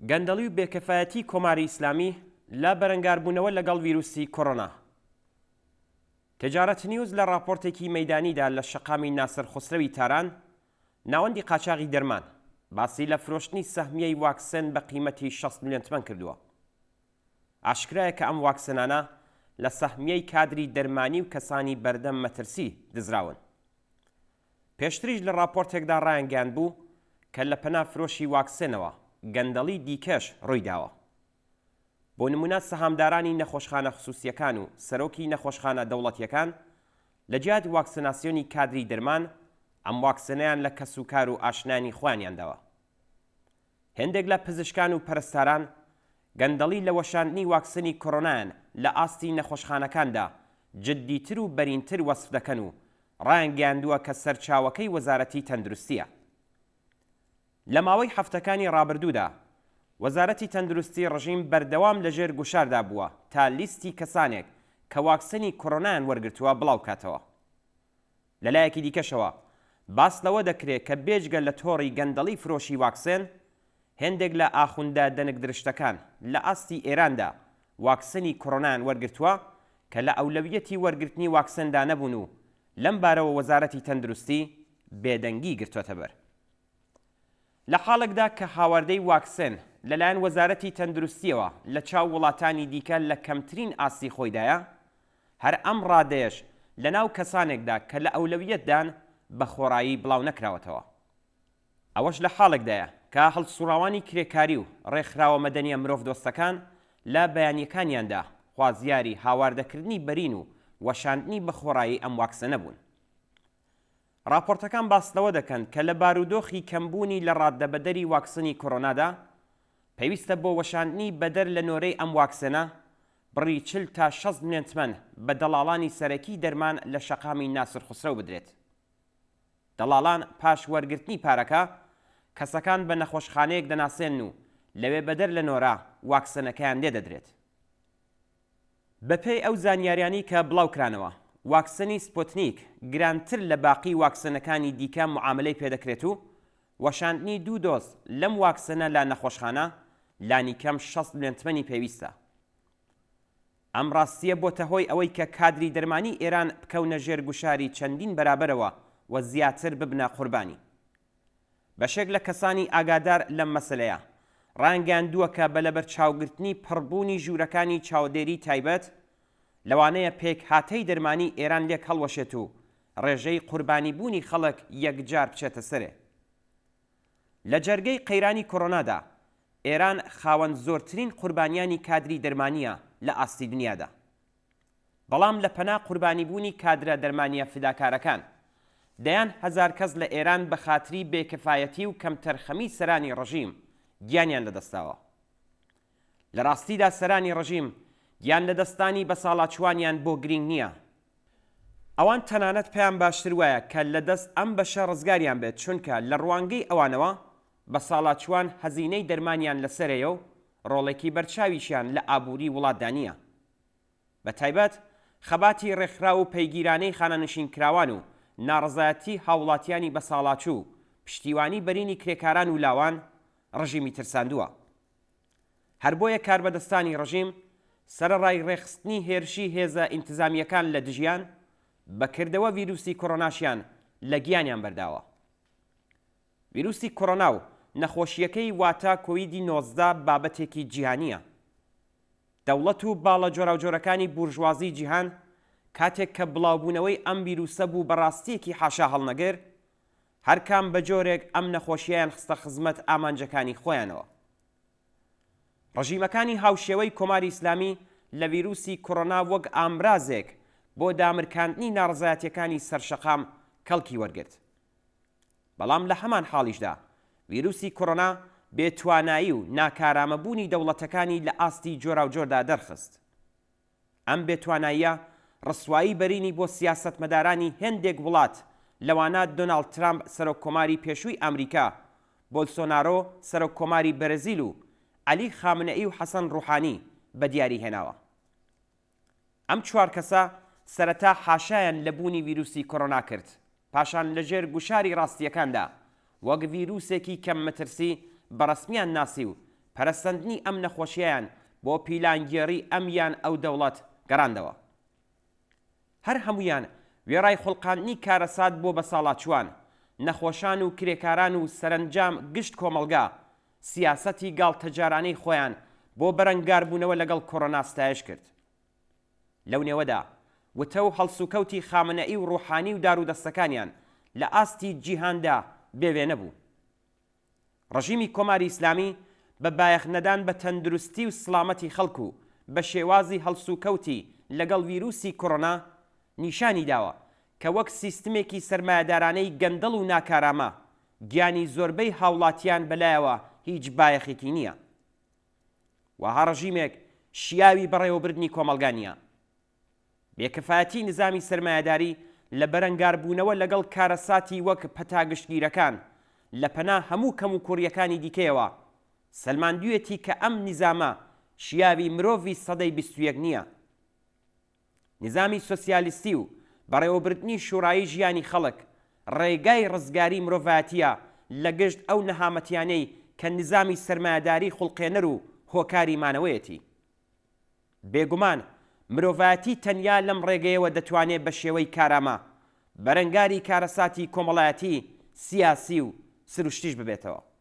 گەندەڵی و بێکەفایەتی کۆماری ئیسلامی لە بەرەنگاربوونەوە لەگەڵ ویروسی کۆرۆنا. تجارت نیوز لە ڕاپۆرتێکی مەیدانیدا لە شەقامی ناسر خوسرەوی تاران، ناوەندی قاچاغی دەرمان، باسی لە فرۆشتنی سەهمیەی واکسێن بە قیمەتی 60 ملیۆن تمەن کردووە. ئاشکرایە کە ئەم واکسێنانە لە سەهمیەی کادری دەرمانی و کەسانی بەردەم مەترسی دزراون. پێشتریش لە ڕاپۆرتێکدا ڕایانگەیاندبوو کە لە پەنا فرۆشی واکسێنەوە گەندەڵی دیکەش ڕوویداوە. بۆ نموونە سەهامدارانی نەخۆشخانە خسوسییەکان و سەرۆکی نەخۆشخانە دەوڵەتییەکان لە جیات واکسێناسیۆنی کادری دەرمان ئەم واکسێنەیان لە کەسوکار و ئاشنایانی خۆیانیان داوە. هێندێک لە پزیشکان و پەرستاران گەندەڵی لە وەشاندنی واکسنی کۆرۆنایان لە ئاستی نەخۆشخانەکاندا جددیتر و بەرینتر وەسف دەکەن و ڕایانگەیاندووە کە سەرچاوەکەی وەزارەتی تەندروستییە. لە ماوەی هەفتەکانی ڕابردوودا وەزارەتی تەندروستی ڕژیم بەردەوام لە ژێر گوشاردا بووە تا لیستی کەسانێک کە واکسنی کۆرۆنایان وەرگرتووە بڵاوبکاتەوە. لە لایەکی دیکەشەوە باس لەوە دەکرێ کە بێجگە لە تۆڕی گەندەڵی فرۆشی واکسێن، هێندێک لە ئاخوندە دەنک درشتەکان لە ئاستی ئێراندا واکسنی کۆرۆنایان وەرگرتووە کە لە ئەولەویەتی وەرگرتنی واکسێندا نەبوون و لەم بارەوە وەزارەتی تەندروستی بێدەنگی گرتۆتە بەر. لە حاڵێکدا کە هاواردەی واکسێن لە لایەن وەزارەتی تەندروستییەوە لە چاو وڵاتانی دیکە لە کەمترین ئاستی خۆیدایە، هەر ئەم ڕادەیەش لە ناو کەسانێکدا کە لە ئەولەویەتدان بە خۆڕایی بڵاو نەکراوەتەوە. ئەوەش لە حاڵێکدایە کە هەڵسوڕاوانی کرێکاری و ڕێکخراوە مەدەنییە مرۆڤدۆستەکان لە بەیانییەکانیاندا خوازیاری هاواردەکردنی بەرین و وەشاندنی بە خۆڕایی ئەم واکسەنە بوون. ڕاپۆرتەکان باس لەوە دەکەن کە لە بارودۆخی کەمبوونی لە ڕاددەبەدەری واکسنی کۆرۆنادا، پێویستە بۆ وەشاندنی بەدەر لە نۆرەی ئەم واکسێنە، بڕی 40 تا 60 ملیۆن تمەن بە دەڵاڵانی سەرەکی دەرمان لە شەقامی ناسر خوسرەو بدرێت. دەڵاڵان پاش وەرگرتنی پارەکە، کەسەکان بە نەخۆشخانەیەک دەناسێنن و لەوێ بەدەر لە نۆرە، واکسەنەکەیان لێدەدرێت. بەپێی ئەو زانیاریانەی کە بڵاوکرانەوە، واکسەنی سپۆتنیک گرانتر لە باقی واکسەنەکانی دیکە موعامەلەی پێدەکرێت و وەشاندنی دوو دۆز لەم واکسەنە لە نەخۆشخانە لانیکەم 60 ملیۆن تمەنی پێویستە. ئەم ڕاستییە بۆتە هۆی ئەوەی کە کادری دەرمانی ئێران بکەونە ژێر گوشاری چەندین بەرابەرەوە و زیاتر ببنە قوربانی. بەشێک لە کەسانی ئاگادار لەم مەسەلەیە ڕایانگەیاندووە کە بە لەبەرچاوگرتنی پڕبوونی ژوورەکانی چاودێری تایبەت، لەوانەیە پێکهاتەی دەرمانی ئێران لێک هەڵوەشێت و ڕێژەی قوربانیبوونی خەڵک یەکجار بچێتە سەرێ. لە جەرگەی قەیرانی کۆرۆنادا، ئێران خاوەن زۆرترین قوربانیانی کادری دەرمانییە لە ئاستی دنیادا. بەڵام لە پەنا قوربانیبوونی کادرە دەرمانییە فیداکارەکان، دەیان هەزار کەس لە ئێران بە خاتری بێ کفایەتی و کەمتەرخەمی سەرانی ڕژیم گیانیان لەدەستداوە. لە ڕاستیدا سەرانی ڕژیم گیان لەدەستدانی بەساڵاچووانیان بۆ گرینگ نییە. ئەوان تەنانەت پێیان باشتر وایە کە لە دەست ئەم بەشە ڕزگاریان بێت چونکە لە ڕوانگەی ئەوانەوە بەساڵاچووان هەزینەی دەرمانیان لەسەرەیە و ڕۆڵێکی بەرچاویشیان لە ئابووری وڵاتدا نییە. بە تایبەت خەباتی ڕێکخراو و پەیگیرانەی خانەنشینکراوان و ناڕەزایەتی هاووڵاتیانی بەساڵاچوو و پشتیوانی بەرینی کرێکاران و لاوان ڕژیمی ترساندووە. هەر بۆیە کاربەدەستانی ڕژیم سەرەڕای ڕێکخستنی هێرشی هێزە ئینتزامییەکان لە دژیان، بە کردەوە ویروسی کۆرۆناشیان لە گیانیان بەرداوە. ویروسی کۆرۆنا و نەخۆشییەکەی واتە کۆویدی 19 بابەتێکی جیهانییە. دەوڵەت و باڵە جۆراوجۆرەکانی بورژوازی جیهان کاتێک کە بڵاوبوونەوەی ئەم ویروسە بوو بە ڕاستییەکی حاشا هەڵنەگر، هەر کام بە جۆرێک ئەم نەخۆشییەیان خستە خزمەت ئامانجەکانی خۆیانەوە. ڕژیمەکانی هاوشێوەی کۆماری ئیسلامی لە ویروسی کۆرۆنا وەک ئامرازێک بۆ دامرکاندنی ناڕەزایەتییەکانی سەر شەقام کەڵکی وەرگرت. بەڵام لە هەمان حاڵیشدا ویروسی کۆرۆنا بێ توانایی و ناکارامەبوونی دەوڵەتەکانی لە ئاستی جۆراوجۆردا دەرخست. ئەم بێ تواناییە ڕسوایی بەرینی بۆ سیاسەتمەدارانی هێندێک وڵات لەوانە دۆناڵد ترامپ سەرۆک کۆماری پێشووی ئامریکا، بۆلسۆنارۆ سەرۆک کۆماری بەرەزیل و عەلی خامنەئی و حەسەن ڕوحانی بە دیاری هێناوە. ئەم چوار کەسە سەرەتا حاشایان لە بوونی ویروسی کۆرۆنا کرد، پاشان لە ژێر گوشاری ڕاستییەکاندا وەک ویروسێکی کەم مەترسی بە ڕەسمیان ناسی و پەرەسەندنی ئەم نەخۆشییەیان بۆ پیلانگێڕی ئەم یان ئەو دەوڵەت گەڕاندەوە. هەر هەموویان وێڕای خوڵقاندنی کارەسات بۆ بەساڵاچووان، نەخۆشان و کرێکاران و سەرەنجام گشت کۆمەڵگا، سیاسەتی گاڵتەجارانەی خۆیان بۆ بەرەنگاربوونەوە لەگەڵ کۆرۆنا ستایش کرد. لەو نێوەدا وتە و هەڵسوکەوتی خامنەئی و ڕوحانی و دارودەستەکانیان لە ئاستی جیهاندا بێ وێنە بوو. ڕژیمی کۆماری ئیسلامی بە بایەخ نەدان بە تەندروستی و سڵامەتی خەڵک و بە شێوازی هەڵسوکەوتی لەگەڵ ویروسی کۆرۆنا نیشانی داوە کە وەک سیستمێکی سەرمایەدارانەی گەندەڵ و ناکارامە گیانی زۆربەی هاوڵاتیان بەلایەوە هیچ بایەخێکی نییە. وەها ڕژیمێک شیاوی بەڕێوەبردنی کۆمەڵگا نییە. بێکفایەتی نیزامی سەرمایەداری لە بەرەنگاربوونەوە لەگەڵ کارەساتی وەک پەتا گشتگیرەکان، لە پەنا هەموو کەموکوڕییەکانی دیکەیەوە، سەلماندوویەتی کە ئەم نیزامە شیاوی مرۆڤی سەدەی 21 نییە. نیزامی سۆسیالیستی و بەڕێوەبردنی شوڕایی ژیانی خەڵک، ڕێگای ڕزگاری مرۆڤایەتییە لە گشت ئەو نەهامەتیانەی کە نیزامی سەرمایەداری خوڵقێنەر و هۆکاری مانەوەیەتی. بێگومان مرۆڤایەتی تەنیا لەم ڕێگەیەوە دەتوانێ بە شێوەی کارامە بەرەنگاری کارەساتی کۆمەڵایەتی، سیاسی و سروشتیش ببێتەوە.